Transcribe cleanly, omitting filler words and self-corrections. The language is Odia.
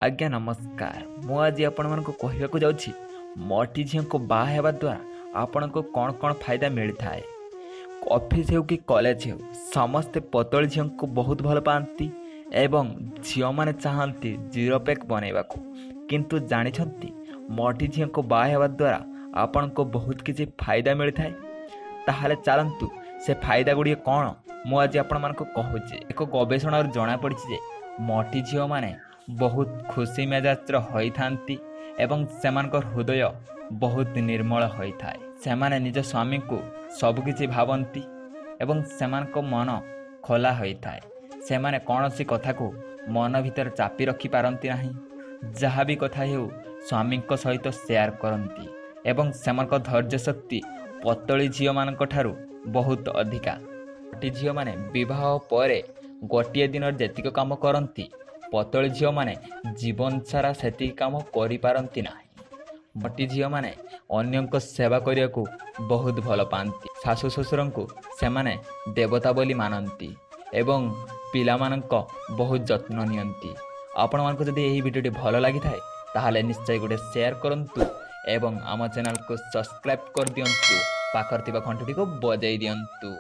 ଆଜ୍ଞା ନମସ୍କାର। ମୁଁ ଆଜି ଆପଣମାନଙ୍କୁ କହିବାକୁ ଯାଉଛି ମୋଟି ଝିଅଙ୍କୁ ବାହା ହେବା ଦ୍ୱାରା ଆପଣଙ୍କୁ କ'ଣ କ'ଣ ଫାଇଦା ମିଳିଥାଏ। ଅଫିସ୍ ହେଉ କି କଲେଜ ହେଉ, ସମସ୍ତେ ପତଳି ଝିଅଙ୍କୁ ବହୁତ ଭଲ ପାଆନ୍ତି ଏବଂ ଝିଅମାନେ ଚାହାନ୍ତି ଜିରୋ ପ୍ୟାକ୍ ବନେଇବାକୁ। କିନ୍ତୁ ଜାଣିଛନ୍ତି, ମୋଟି ଝିଅଙ୍କୁ ବାହା ହେବା ଦ୍ୱାରା ଆପଣଙ୍କୁ ବହୁତ କିଛି ଫାଇଦା ମିଳିଥାଏ? ତାହେଲେ ଚାଲନ୍ତୁ, ସେ ଫାଇଦା ଗୁଡ଼ିକ କ'ଣ ମୁଁ ଆଜି ଆପଣମାନଙ୍କୁ କହୁଛି। ଏକ ଗବେଷଣାରୁ ଜଣାପଡ଼ିଛି ଯେ ମୋଟି ଝିଅମାନେ ବହୁତ ଖୁସି ମେଜାଜର ହୋଇଥାନ୍ତି ଏବଂ ସେମାନଙ୍କ ହୃଦୟ ବହୁତ ନିର୍ମଳ ହୋଇଥାଏ। ସେମାନେ ନିଜ ସ୍ୱାମୀଙ୍କୁ ସବୁକିଛି ଭାବନ୍ତି ଏବଂ ସେମାନଙ୍କ ମନ ଖୋଲା ହୋଇଥାଏ। ସେମାନେ କୌଣସି କଥାକୁ ମନ ଭିତରେ ଚାପି ରଖିପାରନ୍ତି ନାହିଁ। ଯାହା ବି କଥା ହେଉ, ସ୍ୱାମୀଙ୍କ ସହିତ ସେୟାର କରନ୍ତି ଏବଂ ସେମାନଙ୍କ ଧୈର୍ଯ୍ୟ ଶକ୍ତି ପତଳି ଝିଅମାନଙ୍କ ଠାରୁ ବହୁତ ଅଧିକା। ମୋଟି ଝିଅମାନେ ବିବାହ ପରେ ଗୋଟିଏ ଦିନରେ ଯେତିକି କାମ କରନ୍ତି, ପତଳି ଝିଅମାନେ ଜୀବନ ସାରା ସେତିକି କାମ କରିପାରନ୍ତି ନାହିଁ। ମୋଟି ଝିଅମାନେ ଅନ୍ୟଙ୍କ ସେବା କରିବାକୁ ବହୁତ ଭଲ ପାଆନ୍ତି। ଶାଶୁ ଶ୍ୱଶୁରଙ୍କୁ ସେମାନେ ଦେବତା ବୋଲି ମାନନ୍ତି ଏବଂ ପିଲାମାନଙ୍କ ବହୁତ ଯତ୍ନ ନିଅନ୍ତି। ଆପଣମାନଙ୍କୁ ଯଦି ଏହି ଭିଡ଼ିଓଟି ଭଲ ଲାଗିଥାଏ, ତାହେଲେ ନିଶ୍ଚୟ ଗୋଟେ ସେୟାର କରନ୍ତୁ ଏବଂ ଆମ ଚ୍ୟାନେଲକୁ ସବସ୍କ୍ରାଇବ୍ କରିଦିଅନ୍ତୁ, ପାଖରେ ଥିବା ଘଣ୍ଟଟିକୁ ବଜାଇ ଦିଅନ୍ତୁ।